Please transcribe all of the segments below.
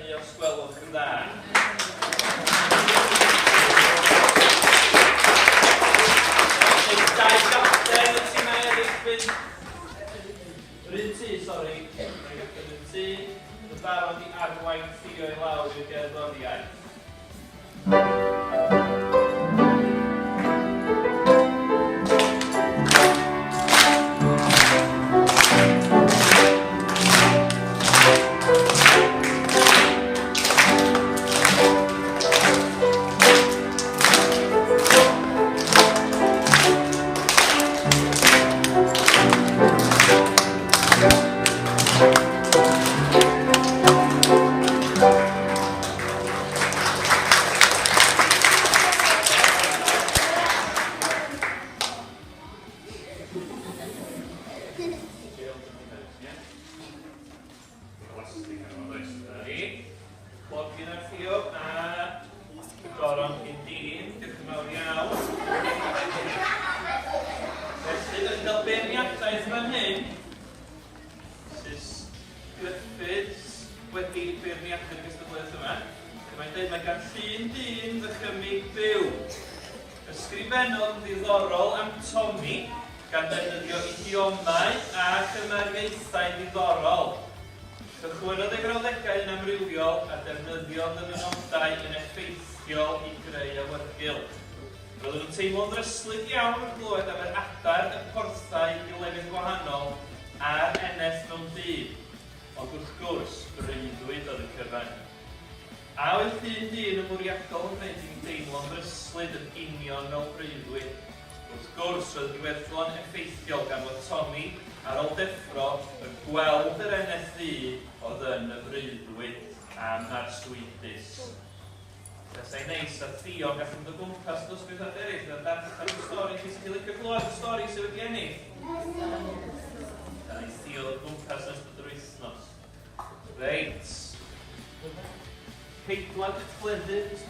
fyny os gwelwch yn dda. Dau gapten y timau eraill fynd. Yr un tŷ, sori. Dau gapten yr un tŷ. Yn barod i arwain Theo i lawr i'r gerddoriaeth. Clogyn ar Theo a Goron gyn dyn. Diolch yn fawr iawn. Felly, ydych chi'n cael beirniadaeth fan hyn. Sus Griffiths wedi beirniadu'r gystadleuaeth yma. Mae'n dweud mae gan Llun Dyn ddychymyg byw. Ysgrifennodd yn ddiddorol am Tommy gan ddefnyddio idiomau a chymariaethau diddorol. Cychwynnodd ei frawddegau yn amrywiol a defnyddiodd ddyfynodau yn effeithiol i greu awyrgylch. Roeddwn yn teimlo'n ddryslyd iawn wrth glywed am yr adar, y porthau i lefydd gwahanol a'r eneth mewn dydd, ond wrth gwrs, breuddwyd oedd y cyfan. A oedd llun dyn yn fwriadol yn gwneud i mi deimlo'n ddryslyd yn union fel breuddwyd? Wrth gwrs, roedd y diweddglo'n effeithiol gan fod Tommy, ar ôl deffro, yn gweld yr eneth ddu oedd yn y freuddwyd am arswydus. Tasai neis a Theo yn gallu mynd o gwmpas y dosbarthiadau eraill a darllen y stori. Chi sy'n licio clywed y stori sydd wedi ennill? Da ni Theo o gwmpas yn ystod yr wythnos. Reit. Ceidwad y cleddyf, os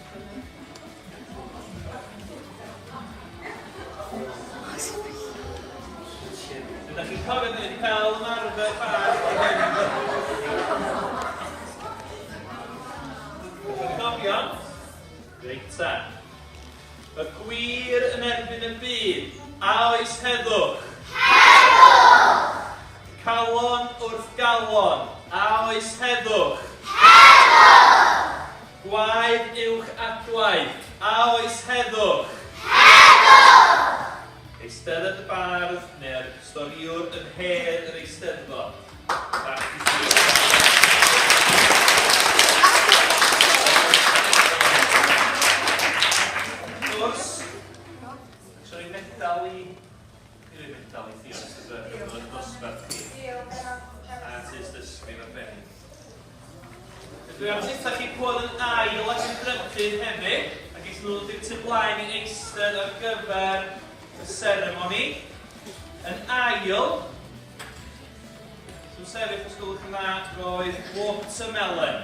Ydych chi'n cofio, da ni wedi cael ymarfer bach o hyn. Ydych chi'n cofio? Reit ta. Y gwir yn erbyn y byd, a oes heddwch? Heddwch! Calon wrth galon, a oes heddwch? Heddwch! Gwaed uwch adwaith, a oes heddwch? Heddwch! Eistedded y bardd neu'r storïwr yn hedd yr Eisteddfod. Bach i chi. Wrth gwrs, eisiau rhoi medal i... I roi medal i Theo, sydd yn y dosbarth chi. A tystysgrif arbennig. Dwi am deutha chi pwy oedd yn ail ac yn drydydd hefyd, ac eithon nhw ddod i'r tu blaen i eistedd ar gyfer y seremoni. Yn ail, so sefyll os gwelwch yn dda, roedd watermelon.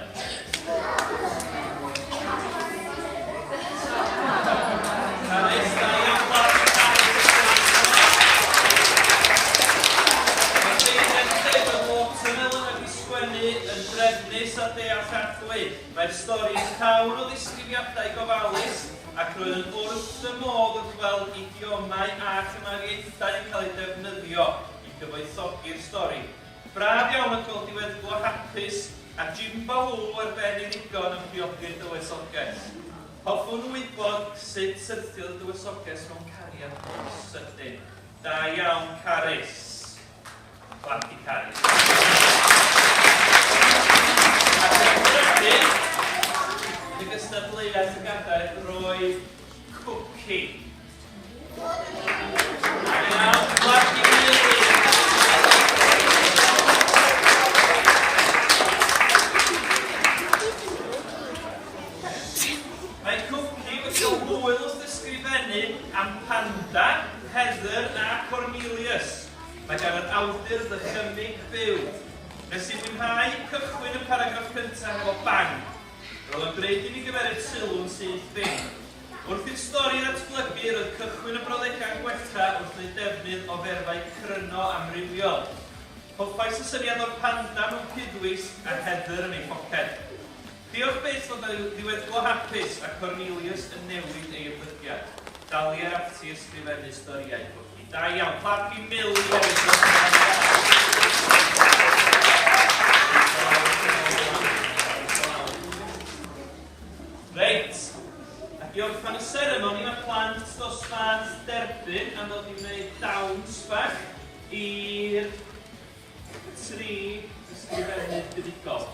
Carys, da iawn, Bob, Carys. Mae'r beirniad yn dweud bod watermelon wedi sgwennu yn drefnus a dealladwy. Mae'r stori yn llawn o ddisgrifiadau gofalus ac roedd yn wrth fy modd wrth weld idiomau a chymariaethau yn cael eu defnyddio i gyfoethogi'r stori. Braf iawn oedd gweld diweddglo hapus a Jimbaloo ar ben ei ddigon yn priodi'r dywysoges. Hoffwn wybod sut syrthiodd y dywysoges mewn cariad mor sydyn. Da iawn Carys. Clap i Carys. Ac yn drydydd, yn y gystadleuaeth y gadair, roedd Cookie. Da iawn, clap i Mary. Mae Cookie wedi cael hwyl wrth ysgrifennu am Panda, Heather a Cornelius. Mae gan yr awdur ddychymyg byw. Nes i fwynhau cychwyn y paragraff cyntaf hefo bang. Roedd o'n gwneud i mi gymeryd sylw'n syth bin. Wrth i'r stori ddatblygu, roedd cychwyn y brawddegau'n gwella wrth wneud defnydd o ferfau cryno amrywiol. Hoffais y syniad o'r panda mewn cuddwisg a Heather yn ei phoced. Diolch byth fod 'na ddiweddglo hapus a Cornelius yn newid ei ymddygiad. Dalier ati i ysgrifennu storïau quirky. Da iawn. Clap i Milly hefyd dros y Reit, ac i orffen y seremoni mae plant dosbarth derbyn am ddod i wneud dawns bach i'r 3 ysgrifennydd buddugol.